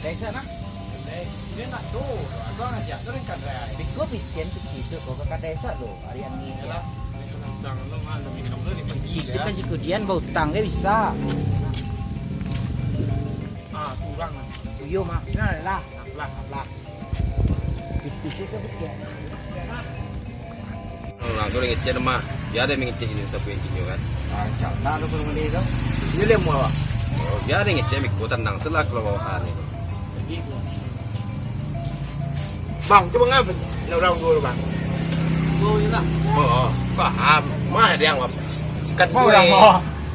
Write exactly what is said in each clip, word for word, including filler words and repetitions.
Desa nah. Dia nak tu, abang ajak tu kan, Rai. Biko pitian tu, itu kau ka desa lo, hari angin. Yalah, ini penasaran lo, mah, lo minum lo di pagi. Itu kan jiko Dian bautang ke bisa. Ah, kurang lah. Iyo mah. Nah, lah. Lah, lah. Itu sih ke pitian. Urang tu ngecek mah. Biar dia mangecek ini sapu engkinnyo kan. Ah, insya Allah tu kalau beli tu. Ini dia mua, Pak. Oh, biar dia ngecek, biko tanang tu lah kalau bawaan ini. Bang, cubo ngapa? Nak urang dulu, Bang. Oh, iya lah. Oh, oh. Paham. Mana dia yang apa? Sikat gue.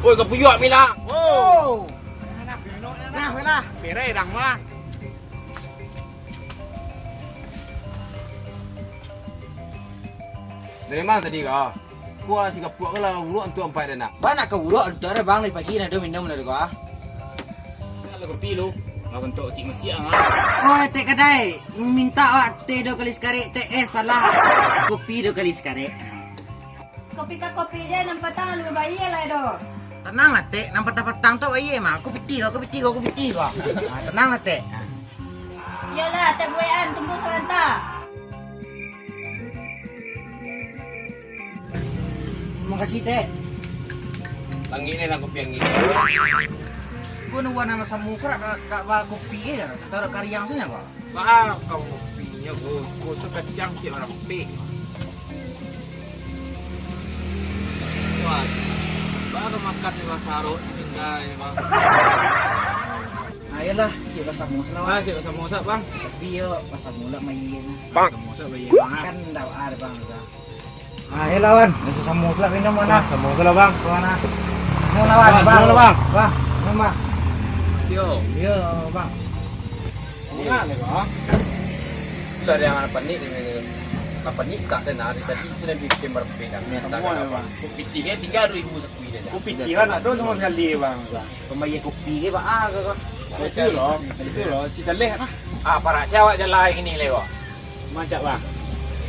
Woi, kau puyuak, Mila. Oh. Nah, Mila. Berai dang, Bang. Dari mana tadi kau? Kuah si kapuak ko lah uruak untuak ampek den nak. Bana ka uruak untuak den, Bang, lai pagi nado minum nado ko, ah. Nak lah kopi lu, lah bantuak kecik masiak, ah. Oh, Tek Kadai, mintak wak teh duo kali sakarek, Tek, eh, salah. Kopi duo kali sakarek. Kopi ka kopi je, nan patang lalu babayia lah do. Tanang lah, Tek, nan patang-patang tu bayia mah. Aku piti ko, aku piti ko, aku piti ko. Ah, tanang lah, Tek. Iyolah, Tek Buekan, tunggu sabanta. Makasih, Tek. Langik ni lah kopi angin. Ko nunggu anak masamu ko dak, dak, dak ba kopi je, dak taruh kariang sini apa? Ba, kau kopinyo, ko, ko sakacang cik urang pek. Wah, ba ka makan di basarok sininggai, Bang. Ayolah, cik basamo salah, Bang. Ah, cik basamo salah, Bang. Tapi yo, basamo lah main. Bang. Basamo salah main, Bang. Kan ndak ada, Bang, dah. Ah, iyolah, Wan. Nasi samo salah minum, Wan, ah. Samo salah, Bang. Wan, ah. Minum lah, Wan. Bang, Bang. Minum lah, Bang. Bang, minum, Bang. Siap. Iya, Bang. Enggak nih, Bang. Itulah dia yang anak panik ni. Anak panik tak ada, nah, dari tadi itu dah bikin berpikir. Minta semua dah, Bang. Pitih kan tiga ribu saku dia. Kopi tiga nak tahu sama sekali, Bang. Pembayar kopi ke, Bang? Ah, ke, Bang? Itu loh, itu loh. Cita leh, ah. Ah, parak siapa jalan ini lewat? Mancak, Bang.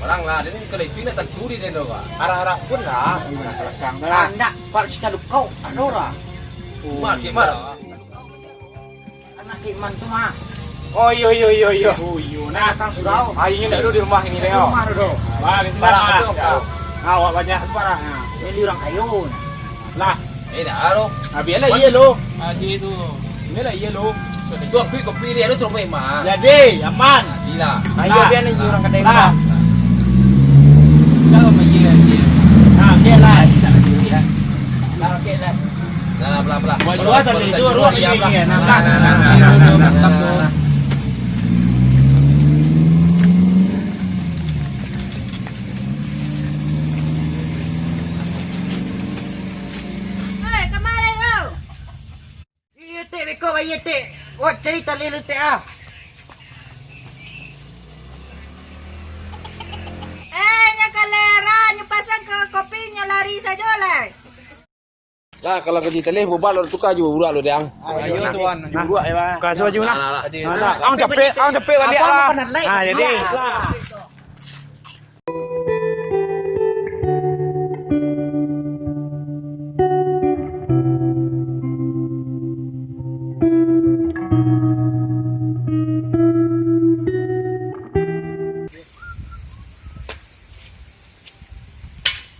Orang lah, dan kalau itu nak tantu di tendo, Bang. Arah-arah pun lah. Iya, belakang dah. Ah, ndak, Pak, si Kalukau, ada orang. Oh, Mak, iya. Kek Mar. Anak Kek Man tu, Mak. Oh, iyo, iyo, iyo, iyo. Oh, iyo, nah. Datang sudah. Ah, ini ndak dulu di rumah ini, Leo. Rumah dulu. Wah, di sini, Bang. Awak banyak suara. Ini orang kayu. Lah. Eh, dah, lo. Ah, biarlah iya lo. Haji tu. Biarlah iya lo. Sudah tu aku kopi dia, lo terus main mah. Jadi, aman. Gila. Ayo, lah. Biar ni orang kedai lah. Siapa main iya, iya? Nah, oke lah. Lah, oke lah. Nah, belah, belah. Buat dua tadi itu, dua lagi, nah. Nah, nah, nah, nah, nah, nah, nah. Hei, kamari kau? Iyo, Tek, beko, bayia, Tek. Wah, carita lelu, Tek, ah. Eh, nyo kalera, nyo pasang ke kopi, nyo lari sajo lai. Lah, kalau ka carita leh, bobak lo tuka jo burak lo, Dang. Ayo, tuan. Burak, ya, Bang. Kasih baju lah. Nah, nah, nah. Nah, nah. Ang capek, ang capek baliak lah. Ah, jadi.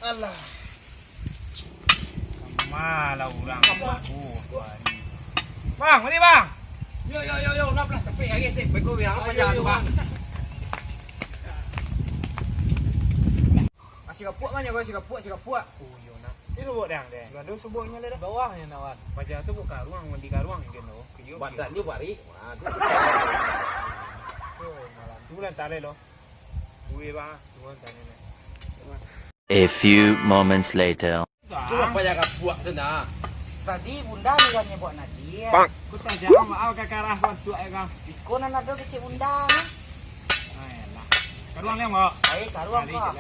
Alah. Malah urang aku. Bang, mari, Bang. Yo, yo, yo, yo, lah, lah, capek lagi, Tik. Beko, biar apa aja, Bang. Nasi kapuak mah, nyo, nasi kapuak, nasi kapuak. Oh, iyo, nah. Ini lubuk dang, deh. Gaduh subuhnyo, deh. Bawah, nyo, nawan. Paja tu buka ruang, mandi ka ruang, gitu, loh. Iyo, badan iyo. Nyo barik. Waduh. Oh, malam tu lah, tarik, loh. Wih, Bang, tunggu, tarik, deh. A few moments later. Cuma payah kapuak tu nah. Tadi bunda ni kan nyebut Nadia. Bang. Ku tak jawab, au kakarah bantuak ya kah? Iko nan ado kecek bunda ni. Ayolah. Karuang liang, Bang. Ai, karuang, Bang.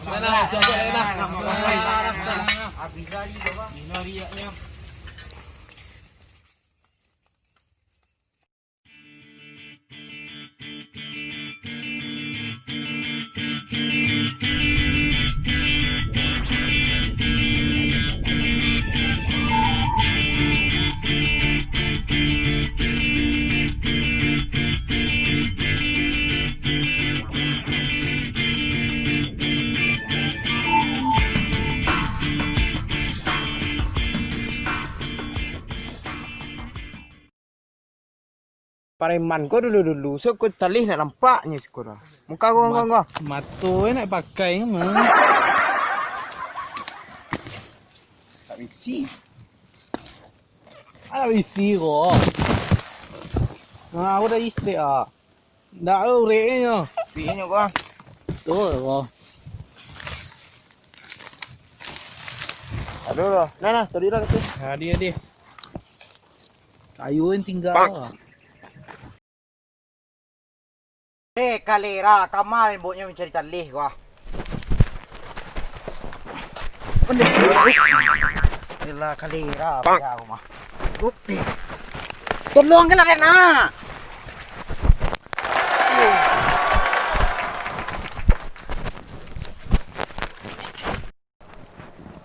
Mana, coba, mana? Abis hari, coba. Ino riaknya. Pareman ko dulu-dulu, so ko talih nak lampaknyo siko dah. Muka ko, ko, ko. Mato e nak pakai mah. Tak bisi. Alah bisi ko. Nah, aku dah istek ah. Ndak urek nyo. Urek nyo ko. Tu ko. Aduh lah. Nah, nah, tadi lah kata. Adi, adi. Kayu yang tinggal. Bang. Eh, kalera, kamal boknyo mancari talih ko. Alah, kalera, bang. Tolong kan ada nak.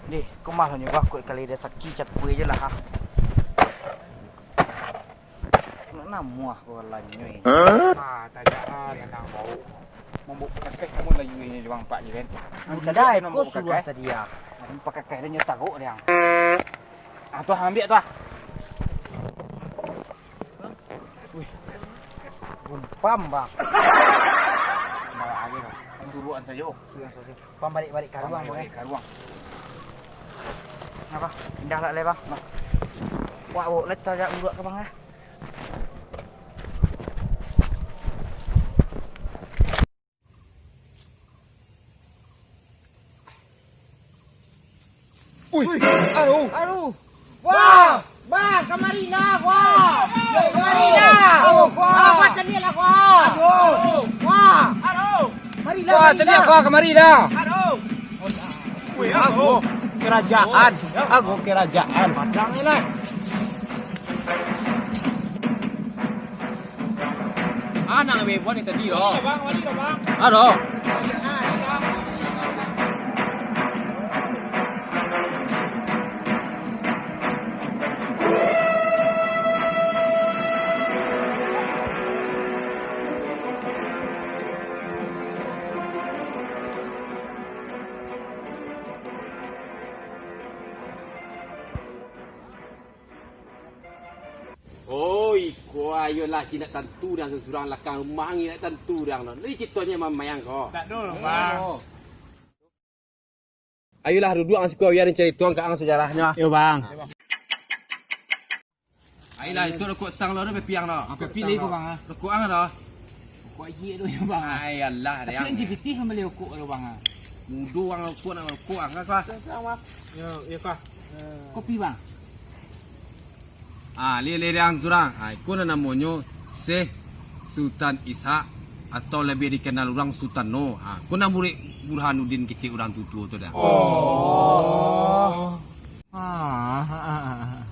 Deh, kok malah nyo bakut kali dia saki cakui je lah, ha. Nak namuah ko lanyo ini. Hah? Ah, tajaan yang nang bau. Mambawa pakakeh kamu lah yui ni juang pak je kan. Bukan dai, ko suruah tadi ya. Pakakeh dia nyo taruk dia. Ah, tuah ambil tuah. Wih. Gumpam, Bang. Bawa aja, Bang. Dudukan saja. Sudah, sudah. Bang, balik-balik ka ruang, Bang, eh. Balik ka ruang. Apa? Indah lah, leh, Bang. Nah. Wak, wak, leh, tajak uruak ke, Bang, eh. Uih, aduh. Aduh. Wah, Bang, kamarilah, wah. Kamarilah. Aduh, wah. Wah, caliaklah, wah. Aduh. Wah. Aduh. Marilah, wah, caliak, wah, kamarilah. Aduh. Wih, aduh. Ago kerajaan, ago kerajaan. Padang ni lah. Anak bebon ni tadi doh. Aduh. Oh, iko ayolah, cin nak tantu dang surang lakang rumah angin nak tantu dang no. Ni citonyo mamayang ko. Tak ado, Bang. Ayolah, duduak ang siko, bia den caritoan ka ang sejarahnyo. Yo, Bang. Ayolah, isuak rokok stang lo, ado papiang lo. Apo pilih ko, Bang, ah? Rokok ang ado? Rokok aji tu, yo, Bang. Ai, alah, tapi ang J P T kan bali rokok lo, Bang, ah. Mudo ang rokok, nak rokok ang ka? Yo, yo, ka. Kopi, Bang. Ah, liek-liek dang surang. Ah, iko nan namonyo Syekh Sutan Ishak, atau labiah dikenal urang Sutan No. Ah, ko nan murid Burhanuddin kecek urang tuo-tuo tu dah. Oh. Ah.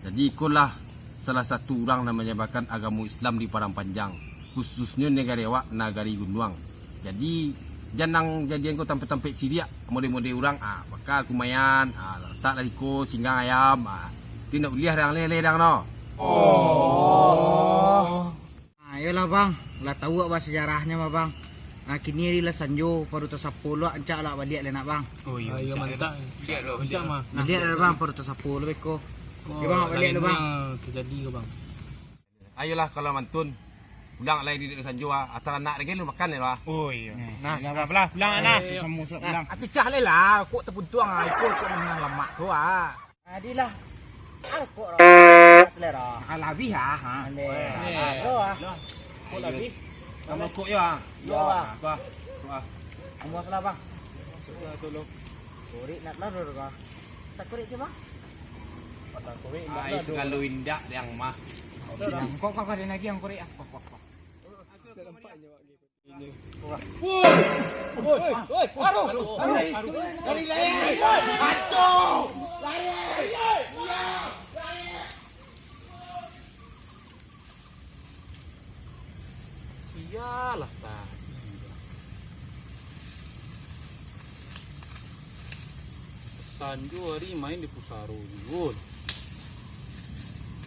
Jadi, ikolah salah satu urang nan manyebarkan agamo Islam di Padang Panjang, khususnyo nagari awak, Nagari Gunduang. Jadi, jan ang jadian ko tampek-tampek siriak, model-model urang, ah, baka kumaian, ah, latak dari ko, singgang ayam, ah, tu indak buliah dang, leh-leh dang no. Oh. Ah, iyolah, Bang, lah tahu awak sejarahnyo mah, Bang. Ah, kini ari lah sanjo, paruik tasapo lo, ancak lah baliak lai nak, Bang. Oh, iyo, mantap. Ancak mah. Baliak lah, Bang, paruik tasapo lo beko. Oh, yo, Bang, baliak lo, Bang. Terjadi ko, Bang. Ayolah, kalau mantun, pulang lai di sanjo, ah. Atau anak lagi lu makan, yo, ah. Oh, iyo. Nah, iyolah, Bang. Apalah, pulang, nah. Samo-samo pulang. Ah, cicah lai lah, kok tapuntuang, ah, iko, kok nang lamak tu, ah. Adilah. Angkok, Ro. Selera. Makan labih, ah, ha. Aleh. Yo, ah. Kok labih? Kamu kok yo, ah. Yo, Bang. Bah. Bah. Amuah salah, Bang. Sudah, tolong. Korek nak larur, Bang. Tak korek je, Bang. Patah korek, ah, indak, segalo indak, yang mah. Kok, kok, kok, ada lagi yang korek, ah. Kok, kok, kok. Woi! Woi! Woi! Aduh! Lari! Lari! Lari! Kacau! Lari! Iya! Lari! Sialah tadi. Sanjo hari main di pusaro juo.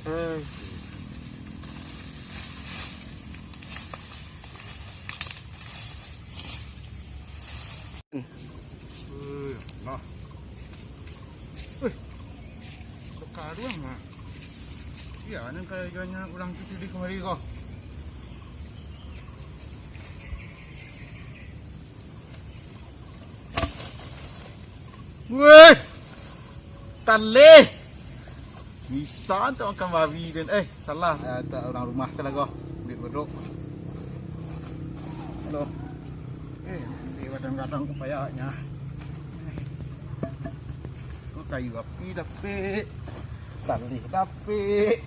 Eh. Eh, nah. Eh, kok karuang, ah? Ya, nan karajonyo urang tu titih kamari ko. Weh! Taleh! Bisa tu makan babi den. Eh, salah. Eh, tak urang rumah salah ko. Duit bodok. Halo. Eh, di gadang-gadang ko payaknyo. Ko kayu api dapek. Taleh dapek.